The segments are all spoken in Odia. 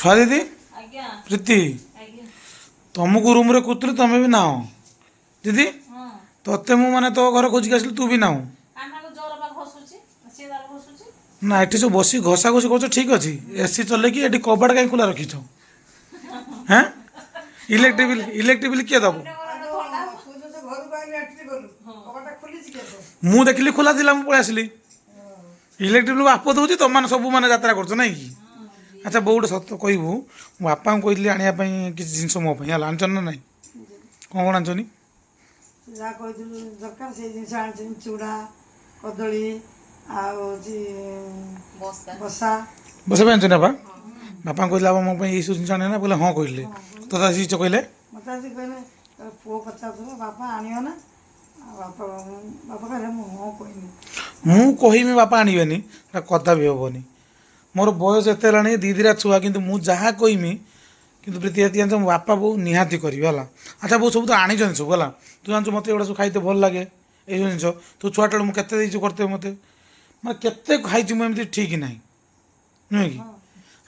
ଛୁଆ ଦିଦି। ଆଜ୍ଞା। ପ୍ରୀତି। ଆଜ୍ଞା। ତମକୁ ରୁମ୍ରେ ଖୋଜୁଥିଲି, ତମେ ବି ନାହ ଦିଦି। ହଁ। ତତେ ମୁଁ ମାନେ ତୋ ଘରେ ଖୋଜିକି ଆସିଲି, ତୁ ବି ନାହୁଁ। କାହ୍ନାକୁ ଜର ବା ଘଷୁଛି, ସିଏ ତାର ଘଷୁଛି। ନା, ଏଠି ସବୁ ବସି ଘଷା ଘଷି କରୁଛ, ଠିକ୍ ଅଛି। ଏସି ଚଲେଇକି ଏଠି କବାଟ କାହିଁ ଖୋଲା ରଖିଛ? ହେଁ, ଇଲେକ୍ଟ୍ରିକ୍ ବିଲ୍, ଇଲେକ୍ଟ୍ରିକ୍ ବିଲ୍ କିଏ ଦବ? ତୁ ଯୋଉ ଘରକୁ ଆଇଲୁ, ଏଣ୍ଟ୍ରି କଲୁ, କବାଟଟା ଖୋଲିଛି କେତେ? ମୁଁ ଦେଖିଲି ଖୋଲା ଥିଲା, ମୁଁ ପଳେଇ ଆସିଲି। ଇଲେକ୍ଟ୍ରିକ୍ ବିଲ୍ ବାପ ଦଉଛି, ତମମାନେ ସବୁ ମାନେ ଯାତ୍ରା କରୁଛ ନାଇଁ କି? ଆଚ୍ଛା ବୋଉ, ଗୋଟେ ସତ କହିବୁ। ମୁଁ ବାପାଙ୍କୁ କହିଥିଲି ଆଣିବା ପାଇଁ କିଛି ଜିନିଷ ମୋ ପାଇଁ, ହେଲା? ଆଣିଛ ନା ନାହିଁ? କ'ଣ କ'ଣ ଆଣିଛନି? ଯାହା କହିଥିଲୁ ଦରକାର, ସେଇ ଜିନିଷ ଆଣିଛନ୍ତି। ଚୁଡ଼ା, କଦଳୀ ଆଉ ହେଉଛି ବସା। ବସା। ବସା ପାଇଁ ଆଣିଛନ୍ତି ବାପା। ବାପାଙ୍କୁ କହିଲେ, ବାବା, ମୋ ପାଇଁ ଏଇସବୁ ଜିନିଷ ଆଣିବେ ନା? କହିଲେ ହଁ କହିଲେ। ତଥା ଆସିଛ କହିଲେ। ମୋତେ ଆସି କହିଲେ, ତାର ପୁଅ ପଚାରୁଥିଲା, ବାପା ଆଣିବ ନା? ଆଉ ବାପା, ବାପା କହିଲେ, ମୁଁ ହଁ କହିନି। ମୁଁ କହିବି ବାପା ଆଣିବେନି, ସେଟା କଦାପି ହେବନି। ମୋର ବୟସ ଏତେ ହେଲାଣି, ଦି ଦିଟା ଛୁଆ, କିନ୍ତୁ ମୁଁ ଯାହା କହିମି, କିନ୍ତୁ ପ୍ରୀତି ଏତିକି ଜାଣିଛ, ମୋ ବାପା ବୋଉ ନିହାତି କରିବେ, ହେଲା? ଆଚ୍ଛା ବୋଉ, ସବୁ ତ ଆଣିଛନ୍ତି ସବୁ, ହେଲା? ତୁ ଜାଣିଛୁ, ମୋତେ ଏଗୁଡ଼ା ସବୁ ଖାଇତେ ଭଲ ଲାଗେ, ଏଇସବୁ ଜିନିଷ। ତୁ ଛୁଆଟା ବେଳୁ ମୁଁ କେତେ ଦେଇଛୁ କରିତେ ମୋତେ, ମାନେ କେତେ ଖାଇଛି ମୁଁ ଏମିତି ଠିକ୍ ନାହିଁ, ନୁହେଁ କି?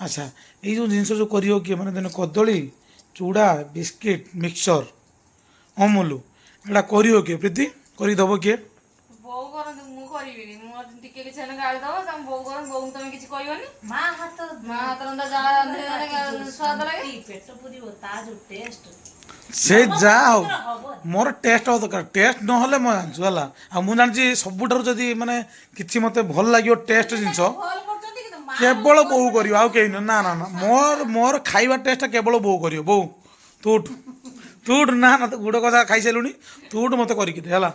ଆଚ୍ଛା, ଏଇ ଯେଉଁ ଜିନିଷ ଯେଉଁ କରିବ କିଏ? ମାନେ ଦିନେ କଦଳୀ, ଚୁଡ଼ା, ବିସ୍କିଟ୍, ମିକ୍ସଚର୍, ଅମୁଲ, ଏଇଟା କରିବ କିଏ? ପ୍ରୀତି କରିକି ଦେବ କିଏ? ବୋଉ କରନ୍ତୁ, ମୁଁ କରିବିନି। ମୁଁ ଟିକେ କିଛି ହେଲେ ଗାଳି ଦବ ତମ ବୋଉ କରନ୍ତୁ। ବୋଉଙ୍କୁ ତମେ କିଛି କହିବନି। ମା ହାତ। ମା ହାତ ରନ୍ଧା ଯାହା ରାନ୍ଧିଲେ ମାନେ ସ୍ୱାଦ ଲାଗେ। ପେଟ ପୁରିବ, ତା ଯୋଉ ଟେଷ୍ଟ। ସେ ଯାହା ହଉ, ହବନି। ମୋର ଟେଷ୍ଟ ହବା ଦରକାର। ଟେଷ୍ଟ ନହେଲେ ମୁଁ ଜାଣିଛୁ, ହେଲା? ଆଉ ମୁଁ ଜାଣିଛି, ସବୁଠାରୁ ଯଦି ମାନେ କିଛି ମୋତେ ଭଲ ଲାଗିବ ଟେଷ୍ଟ ଜିନିଷ, ଭଲ କରୁଛନ୍ତି, କିନ୍ତୁ ମା କେବଳ ବୋଉ କରିବ, ଆଉ କେହି ନୁହେଁ। ନା ନା ନା, ମୋର ମୋର ଖାଇବା ଟେଷ୍ଟଟା କେବଳ ବୋଉ କରିବ। ବୋଉ, ତୁ ଉଠୁ, ତୁ ଉଠୁ। ନା ନା, ତୁ ଗୁଡ଼ କଥା ଖାଇସାରିଲୁଣି, ତୁ ଉଠୁ, ମୋତେ କରିକି ଦେ, ହେଲା?